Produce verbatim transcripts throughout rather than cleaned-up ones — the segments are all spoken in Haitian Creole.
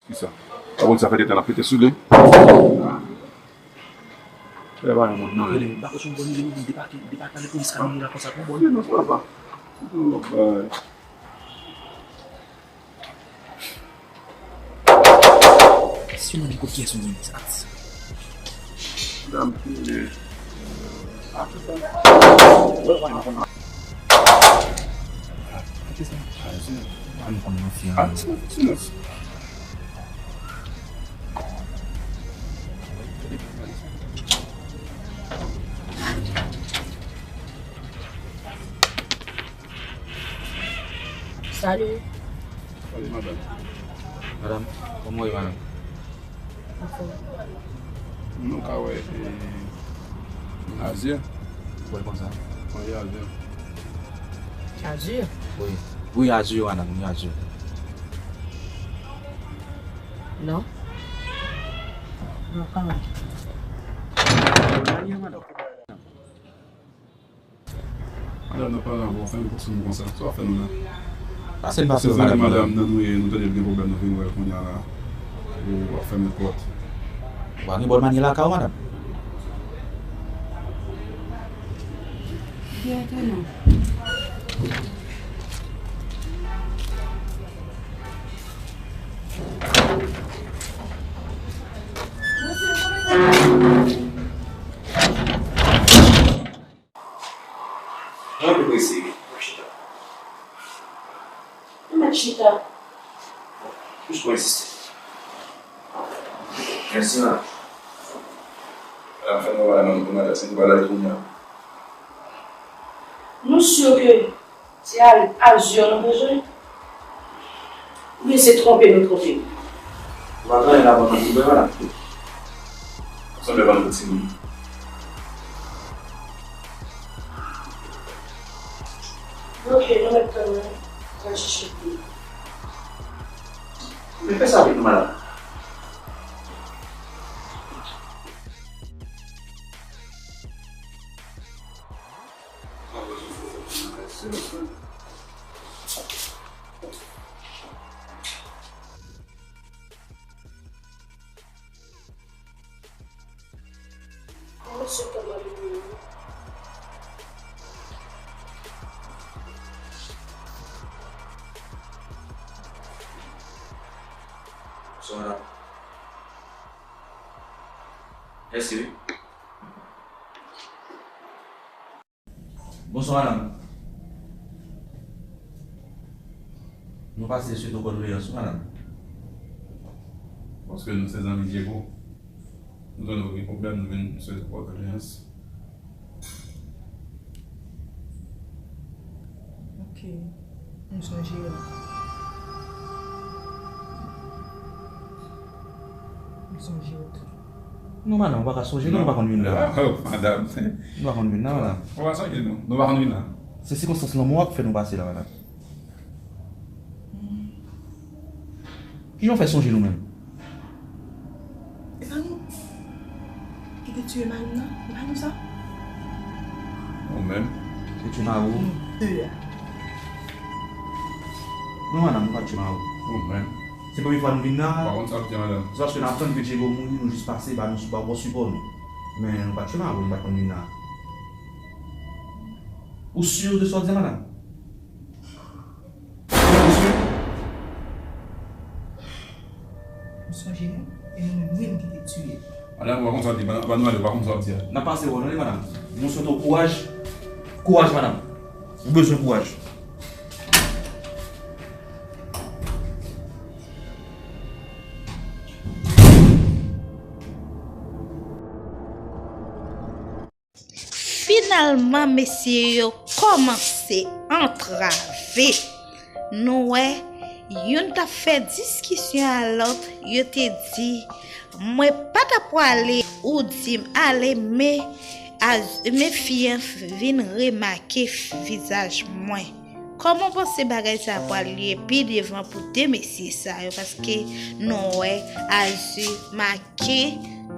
Kisa? Pawòl sa fè tèt la pete sou li. Fè pa yon moun non. Rele, ba kote yon bòn li, li depake, depake ale polis ka vini la konsa pou bòn. Non, sa va. Non, bay. Si nou gen kot kiyès nou gen sa. Dam kile. Salut. Salut, madame. Madame, kòman w ye, madame? Anfòm. Nou ka wè, eh, Azur. Wi, konsa. Wi, Azur. Azur? Wi. Wi, Azur, madame, wi, Azur. Non. Non, kòman? Madanm nan pale avè w, fè m kòk sou nou konsa. Sa w ap fè nou la? Pase n pase w, madanm. Se zanmi madanm nan nou ye, nou tande l gen pwoblèm, nou vin wè l kounye a la. Ou ap fèmen pòt. Ou pa gen bòn manyè lakay ou, madanm? Byen ke non. Mwen pi prese. Mwen chita. Ou mèt chita. Jis pou ensiste. Mèsi, madam. Madam, fè nou bagay nan nou pou madam, se nou bagay kounye a. Nou si ke se Azur nou bezwen? Oubyen se twonpe nou twonpe? Ou pa gen anyen la pou nou di, madam. Ou sanble bann moun timoun. Ok, nou mèt tann mwen. Pral chèche pou nou. Men fè sa vit non, madam. Bonsoir, madame. Mèsi, wi. Bonswa, madanm. Nou pase swete w kondoleyans, wi, madanm. Paske nou se zanmi Diego. Nou tande w gen pwoblèm, nou vin swete w kondoleyans. Ok. M sonje w. M sonje w tou. Non, madanm, ou pa ka sonje, non, nou pa konn vin la. Ah, oh, madanm. Nou pa konn vin la, madanm. Ou pa sonje nou. Nou pa konn vin la. Se sikonstans lanmò a k fè nou pase la, madanm. Kijan w fè sonje nou menm? E pa nou ki te tiye mari m nan? E pa nou sa? Ou menm? Te tiye mari w? Nou de a. Non, madanm, nou pa t tiye mari w. Ou menm? Se premye fwa nou vin la. Ou pa konn sa w ap di a, madanm. Se paske n ap tann ke Diego mouri, nou jis pase, ba nou, ba w sipò nou. Men nou pa t tiye mari w, nou pa t konn vin la. Ou si de sa w di a, madanm? Ou si? M sonje nou, e nou menm menm ki te tiye l. Madanm, ou pa konn sa w di, ban, ban nou ale, ou pa konn sa w di a. N ap pase wè w, tande, madanm. Nou swete w kouraj. Kouraj, madanm. Nou bezwen kouraj. Finalman, mesye yo kòmanse antrave. Nou wè, youn t ap fè diskisyon a lòt, yo te di, mwen pa t ap prale, ou di m ale, men, men fi an vin remake vizaj mwen. Kòman w panse bagay sa a pral ye pi devan pou de mesye sa yo? Paske nou wè Azil make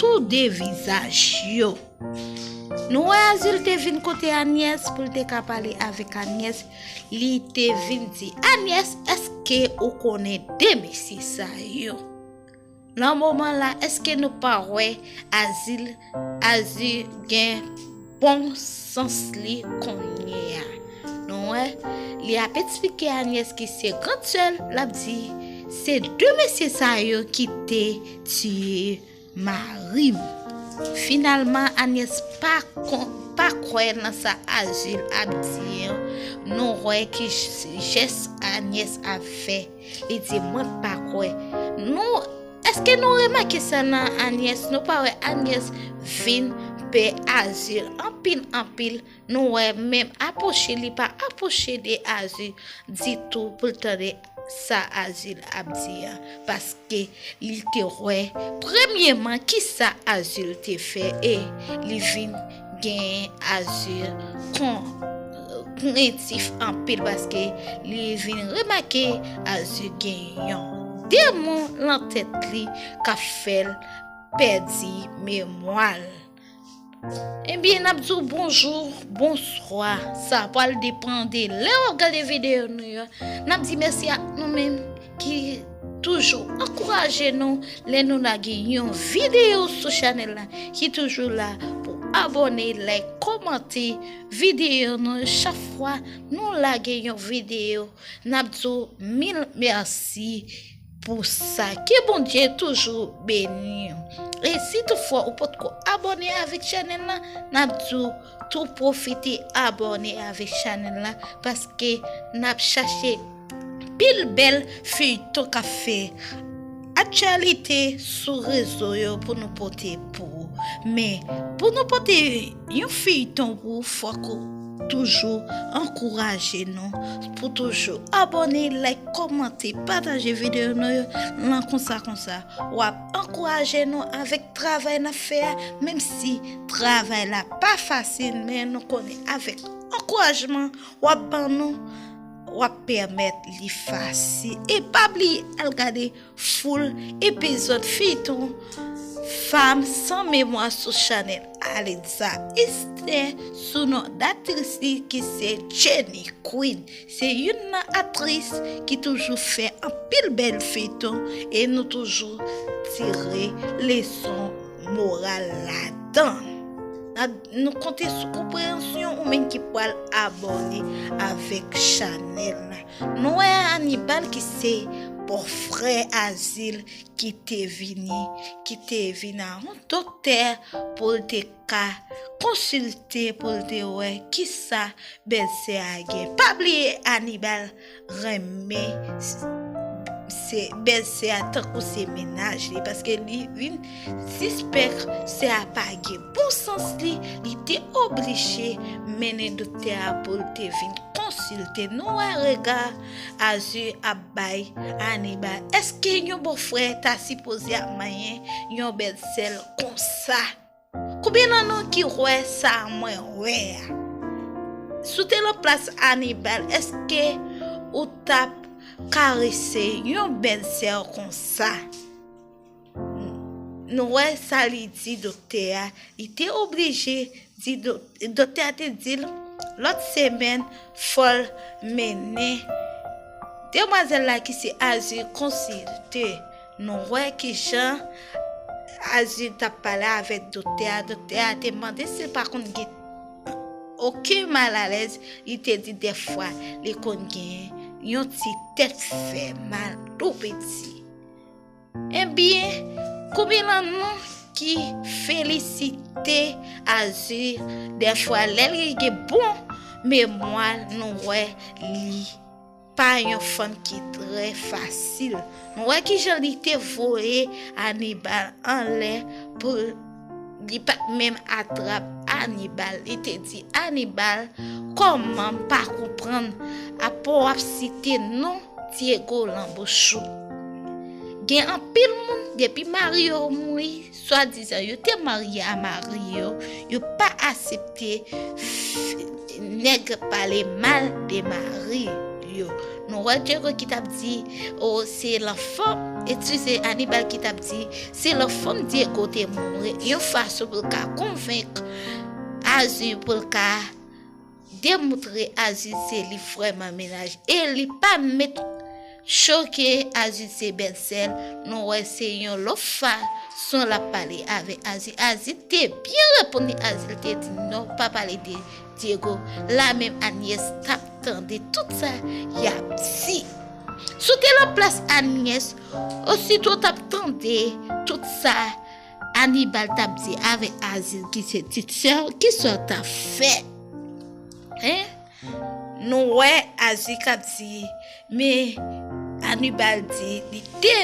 tou de vizaj yo. Nou wè Azil te vin kote Agnes pou l te ka pale avèk Agnes. Li te vin di, Agnes, èske ou konnen de mesye sa yo? Nan moman la, èske nou pa wè Azil, Azil gen bon sans li kounye a? Nou wè, li ap eksplike Agnes ki se grann sè l, l ap di, se de mesye sa yo ki te tiye mari m. Finalman, Agnes pa kon, pa kwè nan sa Azil ap di an. Nou wè ki j-, jès Agnes ap fè. Li di, mwen pa kwè. Nou, èske nou remake sa nan Agnes? Nou pa wè Agnes vin pè Azil anpil, anpil. Nou wè menm apwoche, li pa apwoche de Azil ditou pou l tande sa Azil ap di a. Paske li te wè, premyeman, ki sa Azil te fè e li vin gen Azil kon, krentif anpil paske li vin remake Azil gen yon demon lan tèt li k ap fè l pèdi memwa l. Ebyen, n ap di w bonjou, bonswa. Sa pral depann de lè w ap gade videyo nou yo. N ap di mèsi ak nou menm ki toujou ankouraje nou lè nou lage yon videyo sou chanèl la, ki toujou la pou abòne, like, kòmante videyo nou. Chak fwa nou lage yon videyo, n ap di w mil mèsi pou sa. Ke Bondye toujou beni w. E si toutfwa ou potko abòne avèk chanèl la, n ap di w tou pwofite abòne avèk chanèl la, paske n ap chache pil bèl feyton k ap fè aktyalite sou rezo yo pou nou pote pou ou. Men, pou nou pote yon feyton pou ou, fòk ou toujou ankouraje nou, pou toujou abòne, like, kòmante, pataje videyo nou yo lan konsa konsa. W ap ankouraje nou avèk travay n ap fè a, menm si travay la pa fasil, men nou konnen avèk ankourajman w ap ban nou, w ap pèmèt li fasil. E pa bliye al gade full epizòd feyton Fanm san memwa sou chanèl Alexa Esther sou non d aktris li ki se Jenny Queen. Se youn nan aktris ki toujou fè anpil bèl feyton e nou toujou tire leson moral ladan. N ap, nou konte sou konpreyansyon ou menm ki pral abòne avèk chanèl la. Nou wè Anibal ki se bòfrè Azil ki te vini, ki te vin a yon doktè pou l te ka konsilte, pou l te wè kisa bèlsè a gen. Pa bliye Anibal renmen s-, se bèlsè a tankou se mennaj li, paske li vin sispèk sè a pa gen bon sans li, li te oblije mennen doktè a pou l te vin konsilte. Nou wè rega Azil ap bay Anibal. Èske yon bòfrè ta sipoze ap manyen yon bèlsè l konsa? Konbyen nan nou ki wè sa mwen wè a? Si w te lan plas Anibal, èske ou t ap karese yon bèlsè konsa? Nou wè sa li di doktè a. Li te oblije di do-, doktè a te di l lòt semèn fò l mennen demwazèl la ki se Azil konsilte. Nou wè kijan Azil t ap pale avèk doktè a. Doktè a te mande si l pa konn gen okenn malalèz. Li te di dèfwa li konn gen yon ti tèt fè mal tou piti. Ebyen, konbyen nan nou ki felisite Azil dèfwa lè li gen bon memwa, nou wè li pa yon fanm ki trè fasil. Nou wè kijan li te voye Anibal anlè pou li pa t menm atrap Anibal. Li te di Anibal, kòman m pa konprann, apa w ap site non Diego lan bouch ou? Gen anpil moun, depi mari yo mouri, swadizan yo te marye a mari yo, yo pa aksepte f-, nèg pale mal de mari. yo. Nou wè Diego ki t ap di, o, se lanfan, eskize, Anibal ki t ap di, se lanfan Diego te mouri, yon fason pou l ka konvenk Azur, pou l ka demontre Azur se li vrèman mennaj. E li pa mèt choke Azur se bèlsè l. Nou wè se yon lòt fason l ap pale avèk Azur. Azur te byen reponn li, Azur te di, "Non, pa pale de Diego." La menm Agnès t ap tande tout sa y ap di. Si w te nan plas Agnès, osito w t ap tande tout sa Anibal t ap di avèk Azur ki se ti sè, kisa w t ap fè? Hein? Nou wè Azur k ap di, men Anibal di li te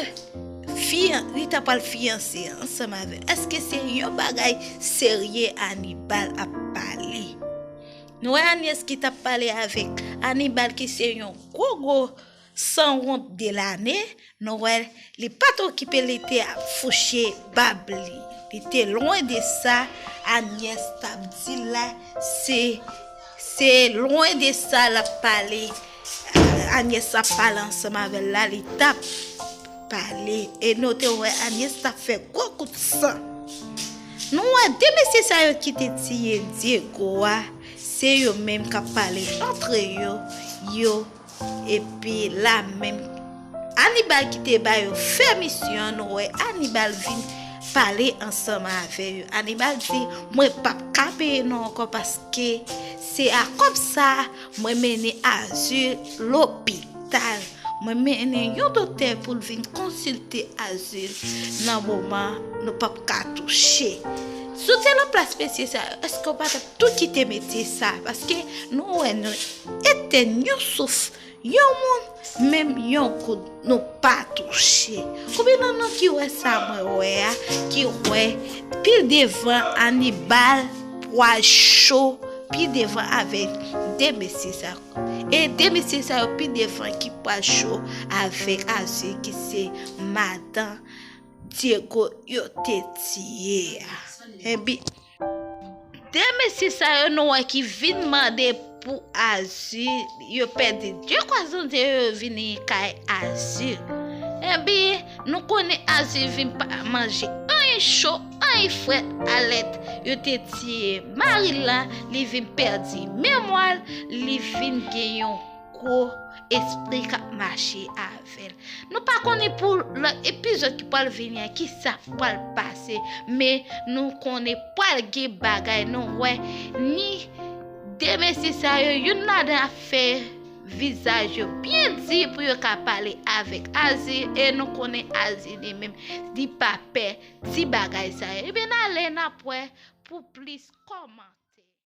fiyan-, li ta pral fiyanse ansanm avè l. Èske se yon bagay serye Anibal ap pale? Nou wè Agnès ki t ap pale avèk Anibal ki se yon gwo gwo sanwont de lane, nou wè li pa t okipe, li te ap fouche bab li. Li te lwen de sa, Agnès t ap di la, se, se lwen de sa l ap pale. Agnès ap pale ansanm avè l la, li t ap pale. E nou te wè Agnès t ap fè gwo kout san. Nou wè de mesye sa yo ki te tiye Diego a, se yo menm k ap pale antre yo, yo Epi la menm, Anibal ki te ba yo fè misyon, nou wè Anibal vin pale ansanm avè yo. Anibal di, "Mwen p ap ka peye nou ankò paske se a kòb sa mwen mennen Azur lopital. Mwen mennen yon doktè pou l vin konsilte Azur nan moman nou p ap ka touche." Si w te nan plas mesye sa yo, èske w pa t ap tou kite metye sa? Paske nou wè nou etèn yon souf, yon moun, menm yon goud nou pa touche. Konbyen nan nou ki wè sa mwen wè a, ki wè pi devan Anibal pral cho pi devan avèk de mesye sa yo? E de mesye sa yo pi devan ki pral cho avèk Azur ki se madan Diego yo te tiye a. Enben, de mesye sa yo nou wè ki vin mande pou Azur, yo pèdi de kwa zondye yo vini kay Azur. Enben, nou konnen Azur vin pa manje anyen cho, anyen frèt, alèt yo te tiye mari l lan, li vin pèdi memwa l, li vin gen yon gwo espri k ap mache avè l. Nou pa konnen pou lòt epizòd ki pral vini a, kisa pral pase, men nou konnen pral gen bagay. Nou wè ni de mesye sa yo, youn ladan ap fè vizaj yo byen di pou yo ka pale avèk Azur, e nou konnen Azur li menm, li pa pè ti bagay sa yo. Ebyen, n ale, n ap wè pou plis kòmantè.